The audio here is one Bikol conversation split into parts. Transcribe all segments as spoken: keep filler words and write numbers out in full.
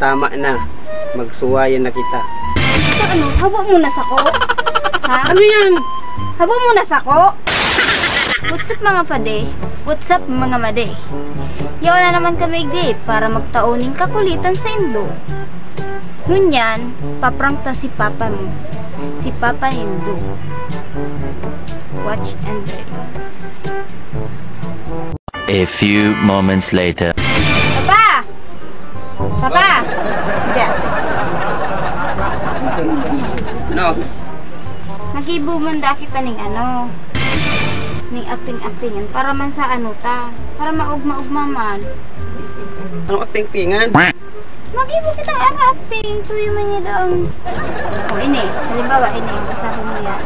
Tama na. Magsuwayan na kita. Sa ano? Habo mo na sako? Ha? Ano yan? Habo mo na sako? What's up, mga pade? What's up, mga made? Yaon na naman kami igdi para magtao ning kakulitan sa indo. Ngunyan, paprank ta si papa mo. Si papa nindo. Watch and learn. A few moments later. Papa! Papa! Diyan. No? Mag-ibo man da kita ning ano, ning acting-actingan para man sa ano ta, para maugma-ugma man. Anong acting-actingan? Mag-ibo kita ng acting, tuyo man niya daang. O, ini. Halimbawa, ini. Basahon mo yan.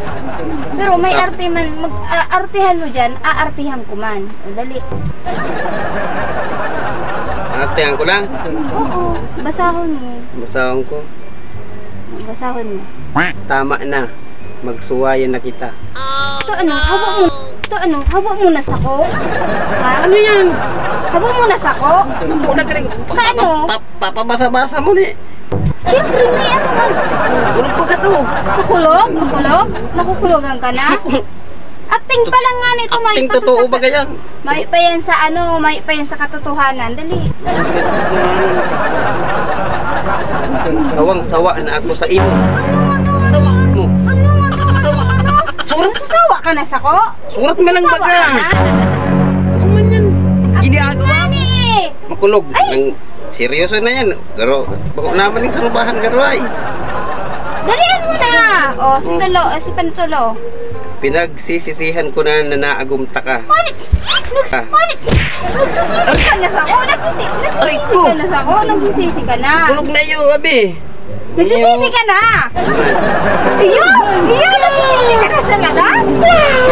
Pero may arte man, mag, ah, artehan mo dyan, aartehan ko man. O, dali. Actingan ko lang. Oo, basahon mo. Basahon ko. Basahon mo. Tama na. Magsuwayan na kita. To ano, habo mo, to ano, habo mo na sako? Ha? Ano yan? Habo mo na sako? Buo na galing. Paano? Papabasa-basa mo ni. Siyempre, may ano man. Bulog pa ka to. Makulog? Makulog? Makukulogan ka na? Acting pa lang nga nito, may Acting totoo ba ganyan? May pa yan sa ano, may pa yan sa katotohanan. Dali. Sawang-sawa na ako sa imo. Sawa mo. Sawa. Surat. Nasasawa ka na sako? Surat man ang baga. Ano man yan? Ginagawa mo. Gani eh. Makulog. Nang seryoso na yan. Pero bako naman yung sarubahan garo ay. Dalian mo na. O, si Tulo, o, si Pantulo. Pinagsisisihan ko na na naagumta ka. Mali! Nags- Ah. Mali! Nagsisisi ka na sa ko! Nagsisi, nagsisisi ko. Ka na sa ko! Nagsisisi ka na! Kulog na iyo, abi. Nagsisisi ka na! Iyo! Iyo! Nagsisisi ka na talaga?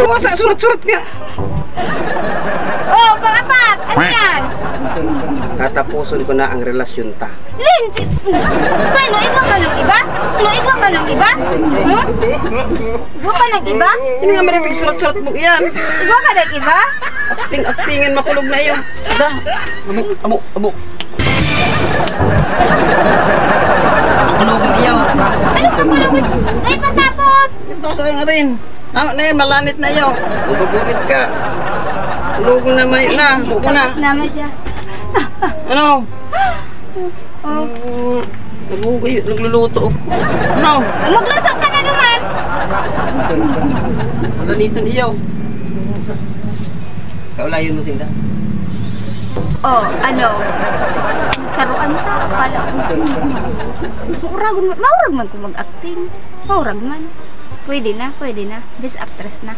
Wasa, surat-surat nga. Oh, pangapat! Ano yan? Katapuson ko na ang relasyon ta. Lin! Paano? Ikaw ka ng iba? Ano? Ikaw ka ng iba? Hmm? Ikaw ka ng iba? Hindi nga maribig surat-surat mo yan. Ikaw ka ng iba? Acting-actingan, makulog na iyo. Da, abo, abo, abo. Makulog na iyo. Anong makulog? Ay, patapos! Ito sa nga rin. Tama na yan, malanit na iyo. Magugunit ka. Lugo na may na. Lugo na. Tapos naman siya. Ano? Oh. Nagugay, nagluluto ako. Ano? Magluto ka na naman! Malanitan iyo. Kaulayon mo sinda. Oh, ano? Saruan ta pala. Maurag, maurag man ko mag-acting. Maurag man. Pwede na, pwede na. Best actress na.